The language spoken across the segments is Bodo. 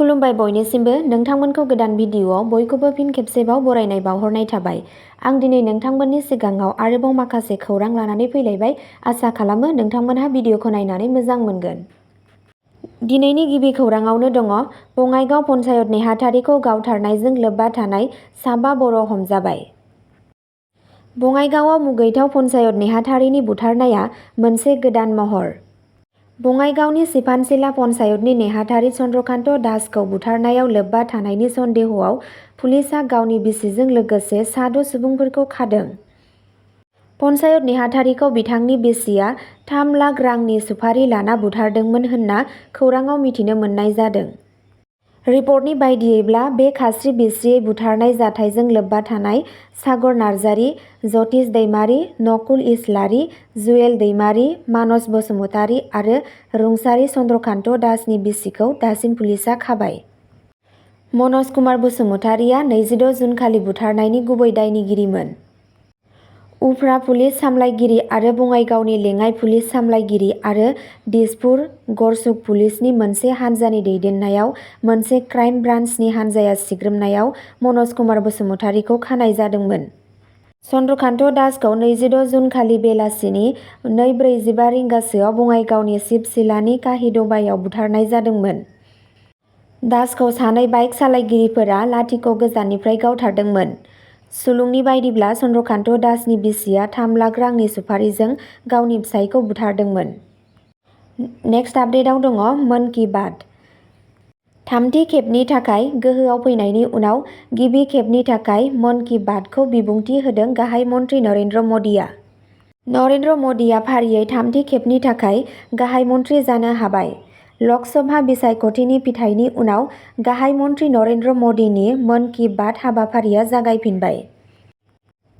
खुलुमबाय बयनिसिमबो नोंथांमोनखौ गोदान भिडिअआव बयखौबो फिन खेबसेबाव बरायनाय बावहरनाय थाबाय। आं दिनै नोंथांमोननि सिगाङाव आरोबाव माखासे खौरां लानानै फैलायबाय। आसा खालामो नोंथांमोनहा भिडिअखौ नायनानै मोजां मोनगोन। दिनैनि गिबि खौराङावनो दङ बङाइगाव पन्चायत नेहाथारिखौ गावथारनायजों लोब्बा थानाय साबा बर' हमजाबाय। बङाइगावआव मुगैथाव पन्चायत नेहाथारिनि बुथारनाया मोनसे गोदान महर। बङाइगावनि सिफानसिला पन्चायतनि नेहाथारि चन्द्रकान्त दासखौ बुथारनायाव लोब्बा थानायनि सन्देहआव पुलिसआ गावनि बिसिजों लोगोसे सा 6 सुबुंफोरखौ खादों। पन्चायत नेहाथारिखौ बिथांनि बिसिया 3 लाख रांनि सुपारि लाना बुथारदोंमोन होनना खौराङाव मिथिनो मोननाय जादों। रिपर्टनि बायदियैब्ला बे खास्रि बिस्रियै बुथारनाय जाथायजों लोब्बा थानाय सागर नार्जारि, जतिस दैमारि, नकुल इस्लारि, जुयेल दैमारि, मानस बसुमतारि आरो रुंसारि चन्द्रकान्त दासनि बिसिखौ दासिम पुलिसआ खाबाय। मनज कुमार बसुमतारिया 26 जुनखालि बुथारनायनि गुबै दायनिगिरिमोन। उफ्रा पुलिस सामलायगिरि आरो बङाइगावनि लेङाइ पुलिस सामलायगिरि आरो दिसपुर गरसुक पुलिसनि मोनसे हान्जानि दैदेननायाव मोनसे क्राइम ब्रान्चनि हान्जाया सिग्रोमनायाव मनज कुमार बसुमतारिखौ खानाय जादोंमोन। चन्द्रकान्त दासखौ 26 जुनखालि बेलासिनि 2:45 रिंगासोआव बङाइगावनि शिबसिलानि काहिदबायाव बुथारनाय जादोंमोन। दासखौ सानै बाइक सालायगिरिफोरा लाथिख' गोजाननिफ्राय गावथारदोंमोन। सुलुंनि बायदिब्ला चन्द्रकान्त दासनि बिसिया 3 लाख रांनि सुपारिजों गावनि फिसायखौ बुथारदोंमोन। नेक्स्ट आपडेटआव दङ मन की बात। थामथि खेबनि थाखाय गोहोआव फैनायनि उनाव गिबि खेबनि थाखाय मन की बातखौ बिबुंथि होदों गाहाय मन्थ्रि नरेन्द्र मदिआ। नरेन्द्र मदिआ फारियै थामथि खेबनि थाखाय गाहाय मन्थ्रि जानो हाबाय। लकसभा बिसायख'थिनि फिथाइनि उनाव गाहाय मन्थ्रि नरेन्द्र मदिनि मन की बात हाबाफारिया जागायफिनबाय।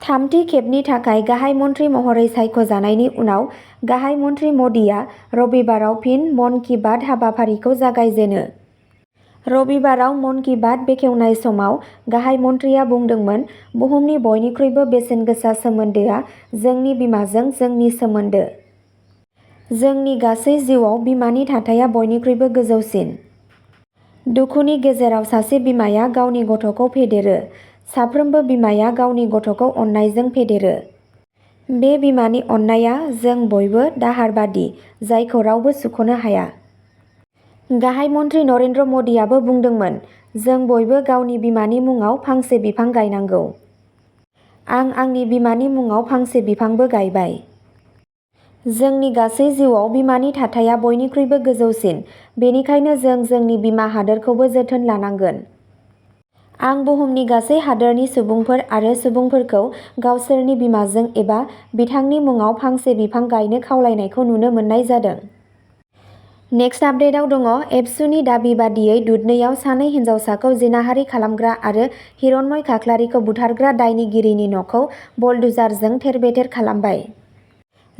थामथि खेबनि थाखाय गाहाय मन्थ्रि महरै सायख'जानायनि उनाव गाहाय मन्थ्रि मदिआ रबिबाराव फिन मन की बात हाबाफारिखौ जागायजेनो। रबिबाराव मन की बात बेखेवनाय समाव गाहाय मन्थ्रिया बुंदोंमोन, बुहुमनि बयनिख्रुइबो बेसेन गोसा सोमोन्दोआ जोंनि बिमाजों जोंनि सोमोन्दो। जोंनि गासै जिउआव बिमानि थाथाया बयनिख्रुइबो गोजौसिन। दुखुनि गेजेराव सासे बिमाया गावनि गथ'खौ फेदेरो। साफ्रोमबो बिमाया गावनि गथ'खौ अननायजों फेदेरो। बे बिमानि अननाया जों बयबो दाहार बादि, जायखौ रावबो सुख'नो हाया। गाहाय मन्थ्रि नरेन्द्र मदिआबो बुंदोंमोन, जों बयबो गावनि बिमानि मुङाव फांसे बिफां गायनांगौ। आं आंनि बिमानि मुङाव फांसे बिफांबो गायबाय। जोंनि गासै जिउआव बिमानि थाथाया बयनिख्रुइबो गोजौसिन, बेनिखायनो जों जोंनि बिमा हादोरखौबो जोथोन लानांगोन। आं बुहुमनि गासै हादोरनि सुबुंफोर आरो सुबुंफोरखौ गावसोरनि बिमाजों एबा बिथांनि मुङाव फांसे बिफां गायनो खावलायनायखौ नुनो मोननाय जादों। नेक्स्ट आपडेटआव दङ एबसुनि दाबि बादियै दुधनैआव सानै हिन्जावसाखौ जिनाहारि खालामग्रा आरो हिरण्मय खाख्लारिखौ बुथारग्रा दायनिगिरिनि न'खौ बलडुजारजों थेर-बेथेर खालामबाय।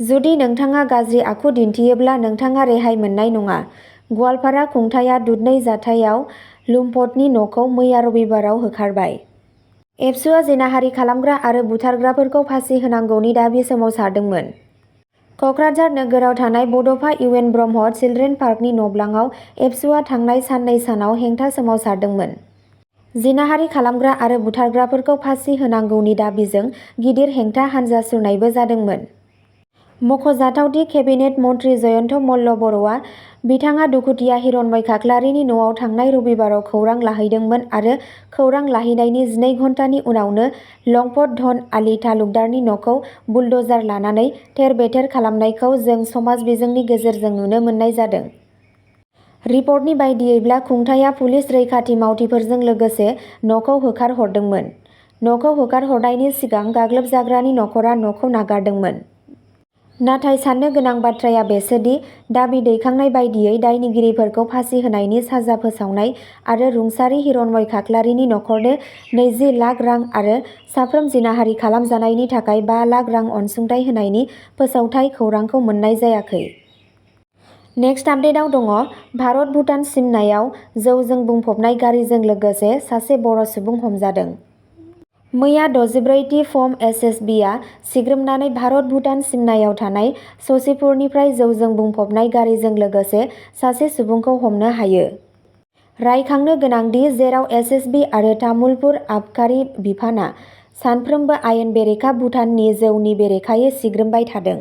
जुदि नोंथाङा गाज्रि आखु दिन्थियोब्ला नोंथाङा रेहाय मोननाय नङा। गवालपारा खुंथायआ दुधनै जाथायाव लुम्पटनि न'खौ मैया रबिबाराव होखारबाय। एबसुआ जिनाहारि खालामग्रा आरो बुथारग्राफोरखौ फासि होनांगौनि दाबि सोमावसारदोंमोन। कक्राझार नोगोराव थानाय बड'फा इउ एन ब्रह्म चिल्ड्रेन पार्कनि न'ब्लाङाव एबसुआ थांनाय साननै सानाव हेंथा सोमावसारदोंमोन। जिनाहारि खालामग्रा आरो बुथारग्राफोरखौ फासि होनांगौनि दाबिजों गिदिर हेंथा हानजा सुरनायबो जादोंमोन। मख'जाथावदि केबिनेट मन्थ्रि जयन्त मल्ल बर'आ बिथाङा दुखुथिया हिरण्मय खाख्लारिनि न'आव थांनाय रबिबाराव खौरां लाहैदोंमोन आरो खौरां लाहैनायनि 2 घन्टानि उनावनो लंपट धन आली तालुकदारनि न'खौ बुलडजार लानानै थेर-बेथेर खालामनायखौ जों समाज बिजोंनि गेजेरजों नुनो मोननाय जादों। रिपर्टनि बायदियैब्ला खुंथायआ पुलिस रैखाथि मावथिफोरजों लोगोसे न'खौ होखारहरदोंमोन। न'खौ होखारहरनायनि सिगां गाग्लोबजाग्रानि नखरा न'खौ नागारदोंमोन। नाथाय साननो गोनां बाथ्राया बेसोदि दाबि दैखांनाय बायदियै दायनिगिरिफोरखौ फासि होनायनि साजा फोसावनाय आरो रुंसारि हिरण्मय खाख्लारिनि नखरनो 20 लाख रां आरो साफ्रोम जिनाहारि खालामजानायनि थाखाय 5 लाख रां अनसुंथाइ होनायनि फोसावथाय खौरांखौ मोननाय जायाखै। नेक्स्ट आपडेटआव दङ भारत-भुटान सिमनायाव जौजों बुंफबनाय गारिजों लोगोसे सासे बर' सुबुं हमजादों। मैया 64थि फर्म एसएसबीआ सिग्रोमनानै भारत-भुटान सिमनायाव थानाय ससिपुरनिफ्राय जौजों बुंफबनाय गारिजों लोगोसे सासे सुबुंखौ हमनो हायो। रायखांनो गोनांदि जेराव एसएसबि आरो तामुलपुर आबखारि बिफानआ सानफ्रोमबो आयेन बेरेखा भुटाननि जौनि बेरेखायै सिग्रोमबाय थादों।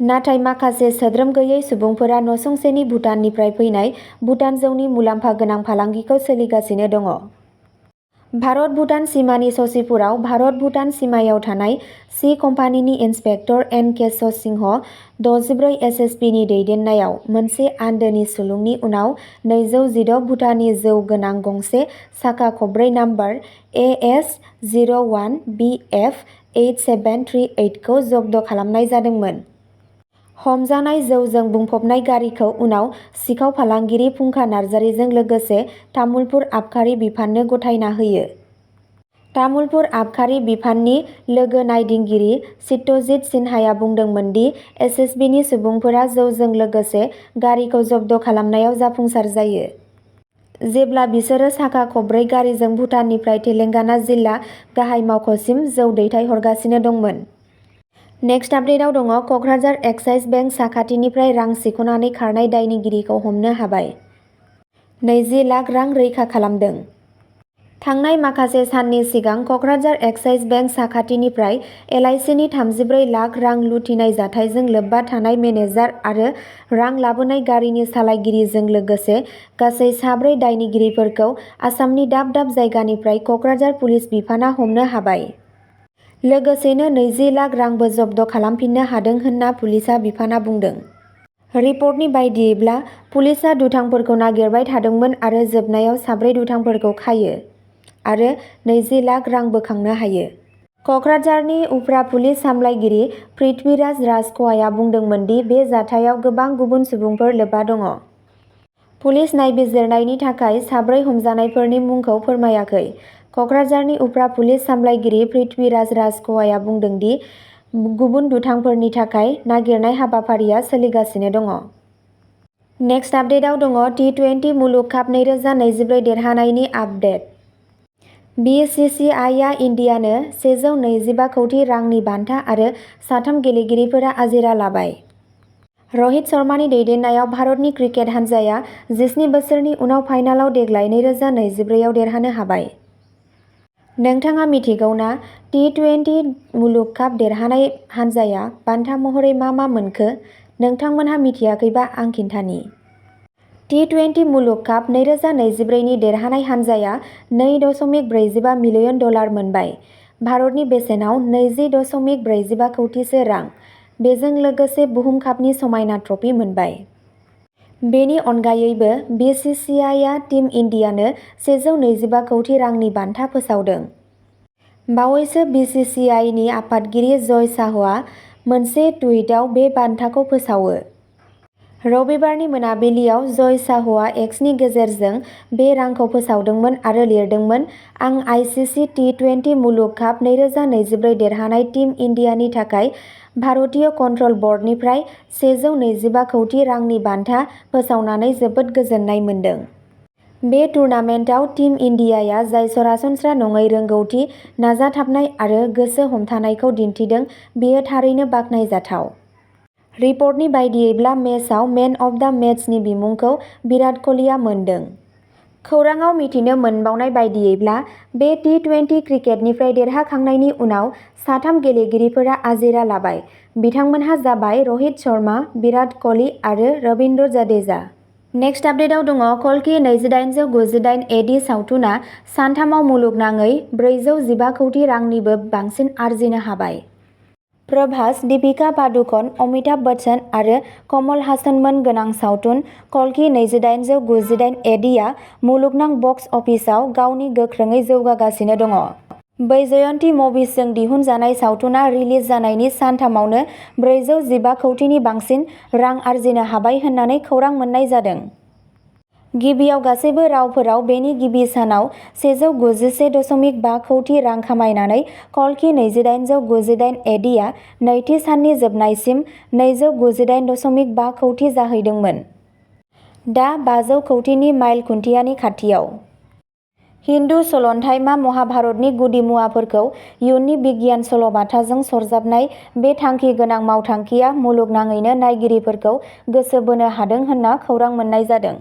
नाथाय माखासे सोद्रोम गैयै सुबुंफोरा नसुंसेनि भुटाननिफ्राय फैनाय भुटान जौनि मुलाम्फा गोनां फालांगिखौ सोलिगासिनो दङ। भारत-भुटान सिमानि ससिपुराव भारत-भुटान सिमायाव थानाय सि कम्पानिनि इन्सपेक्टर एन के सिंह 64 एसएसबिनि दैदेननायाव मोनसे आन्दोनि सुलुंनि उनाव 216 भुटानी जौ गोनां गंसे साखा खबब्रै नाम्बार AS01BF8738 खौ जब्द खालामनाय जादोंमोन। हमजानाय जौजों बुंफबनाय गारिखौ उनाव सिखाव फालांगिरि फुंखा नार्जारीजों लोगोसे तामुलपुर आबखारि बिफाननो गथायना होयो। तामुलपुर आबखारि बिफाननि लोगो नायदिंगिरि चित्तजित सिन्हाया बुंदोंमोन दि एसएसबिनि सुबुंफोरा जौजों लोगोसे गारिखौ जब्द खालामनायाव जाफुंसार जायो। जेब्ला बिसोरो साखा खबब्रै गारिजों भुटाननिफ्राय तेलेंगाना जिल्ला गाहाय मावख'सिम जौ दैथायहरगासिनो दंमोन। नेक्स्ट आपडेटआव दङ कक्राझार एक्साइज बेंक साखाथिनिफ्राय रां सिख'नानै खारनाय दायनिगिरिखौ हमनो हाबाय। 20 लाख रां रैखा खालामदों। थांनाय माखासे साननि सिगां कक्राझार एक्साइज बेंक साखाथिनिफ्राय एलआइसिनि 34 लाख रां लुथिनाय जाथायजों लोब्बा थानाय मेनेजार आरो रां लाबोनाय गारिनि सालायगिरिजों लोगोसे गासै 4 दायनिगिरिफोरखौ आसामनि दाब दाब जायगानिफ्राय कक्राझार पुलिस बिफानआ हमनो हाबाय। लोगोसेनो 20 लाख रांबो जब्द खालामफिननो हादों होनना पुलिसा बिफानआ बुंदों। रिपर्टनि बायदियैब्ला पुलिसा दुथांफोरखौ नागिरबाय थादोंमोन आरो जोबनायाव 4 दुथांफोरखौ खायो आरो 20 लाख रां बोखांनो हायो। कक्राझारनि उफ्रा पुलिस सामलायगिरि पृथ्वीराज राजख'वाया बुंदोंमोन दि बे जाथायाव गोबां गुबुन सुबुंफोर लोब्बा दङ। पुलिस नायबिजिरनायनि थाखाय 4 हमजानायफोरनि मुंखौ फोरमायाखै। कक्राझारनि उफ्रा पुलिस सामलायगिरि पृथ्वीराज राजख'वाया बुंदों दि गुबुन दुथांफोरनि थाखाय नागिरनाय हाबाफारिया सोलिगासिनो दङ। नेक्स्ट आपडेटआव दङ T20 मुलुग काप 2024 देरहानायनि आपडेट। बीसीसीआईआ इन्डियानो 125 कौटि रांनि बान्था आरो 3 गेलेगिरिफोरा आजिरा लाबाय। रहित शर्मानि दैदेननायाव भारतनि क्रिकेट हानजाया 17 बोसोरनि उनाव फाइनालाव देग्लाय 2024 आव देरहानो हाबाय। नोंथाङा मिथिगौ ना T20 मुलुग काप देरहानाय हानजाया बान्था महरै मा मा मोनखो? नोंथांमोनहा मिथियाखैबा आं खिन्थानि। T20 मुलुग काप 2024 नि देरहानाय हानजाया $2.45 मिलियन मोनबाय। भारतनि बेसेनाव 20.45 कौटिसो रां। बेजों लोगोसे बुहुम कापनि समायना ट्रफी मोनबाय। बेनि अनगायैबो बीसीसीआईआ टीम इन्डियानो 125 कौटि रांनि बान्था फोसावदों। बावैसो बीसीसीआईनि आफादगिरि जय शाहआ मोनसे टुइटआव बे बान्थाखौ फोसावो। रबिबारनि मोनाबिलियाव जय शाहआ एक्सनि गेजेरजों बे रांखौ फोसावदोंमोन आरो लिरदोंमोन आं आईसीसी T20 मुलुग काप 2024 देरहानाय टीम इन्डियानि थाखाय भारतीय कन्ट्रल बर्डनिफ्राय 125 कौटि रांनि बान्था फोसावनानै जोबोद गोजोननाय मोन्दों। बे टुर्नामेन्टआव टीम इन्डियाया जाय सरासनस्रा नङै रोंगौथि, नाजाथाबनाय आरो गोसो हमथानायखौ दिन्थिदों बेयो थारैनो बाख्नायजाथाव। रिपर्टनि बायदियैब्ला मेचआव मेन अफ द मेचनि बिमुंखौ विराट क'हलीआ मोनदों। खौरांआव मिथिनो मोनबावनाय बायदियैब्ला बे T20 क्रिकेटनिफ्राय देरहाखांनायनि उनाव 3 गेलेगिरिफोरा आजिरा लाबाय। बिथांमोनहा जाबाय रहित शर्मा, विराट क'हली आरो रवीन्द्र जडेजा। नेक्स्ट आपडेटआव दङ कल्कि 2898 AD सावथुना सानथामाव मुलुगनाङै 415 कौटि रांनिबो बांसिन आरजिनो हाबाय। प्रभास, दीपिका पादुकण, अमिताभ बच्चन आरो कमल हासनमोन गोनां सावथुन कल्कि 2898 ADआ मुलुगनां बक्स अफिसाव गावनि गोख्रोङै जौगागासिनो दङ। बैजयन्ती मुभिजजों दिहुनजानाय सावथुना रिलिज जानायनि सानथामावनो 415 कौटिनि बांसिन रां आरजिनो हाबाय होननानै खौरां मोन्नाय जादों। गिबियाव गासैबो रावफोराव बेनि गिबि सानाव 191.5 कौटि रां खामायनानै कल्कि 2898 ADआ नैथि साननि जोबनायसिम 298.5 कौटि जाहैदोंमोन। दा 500 कौटिनि माइल खुन्थियानि खाथियाव। हिन्दु सलन्थाइमा महाभारतनि गुदिमुवाफोरखौ इयुननि बिगियान सल'बाथाजों सरजाबनाय बे थांखि गोनां मावथांखिया मुलुगनाङैनो नायगिरिफोरखौ गोसो बोनो हादों होनना खौरां मोन्नाय जादों।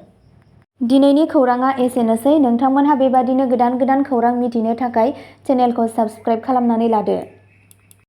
दिनैनि खौराङा एसेनोसै। नोंथांमोनहा बेबादिनो गोदान खौरां मिथिनो थाखाय चेनेलखौ साबस्क्राइब खालामनानै लादो।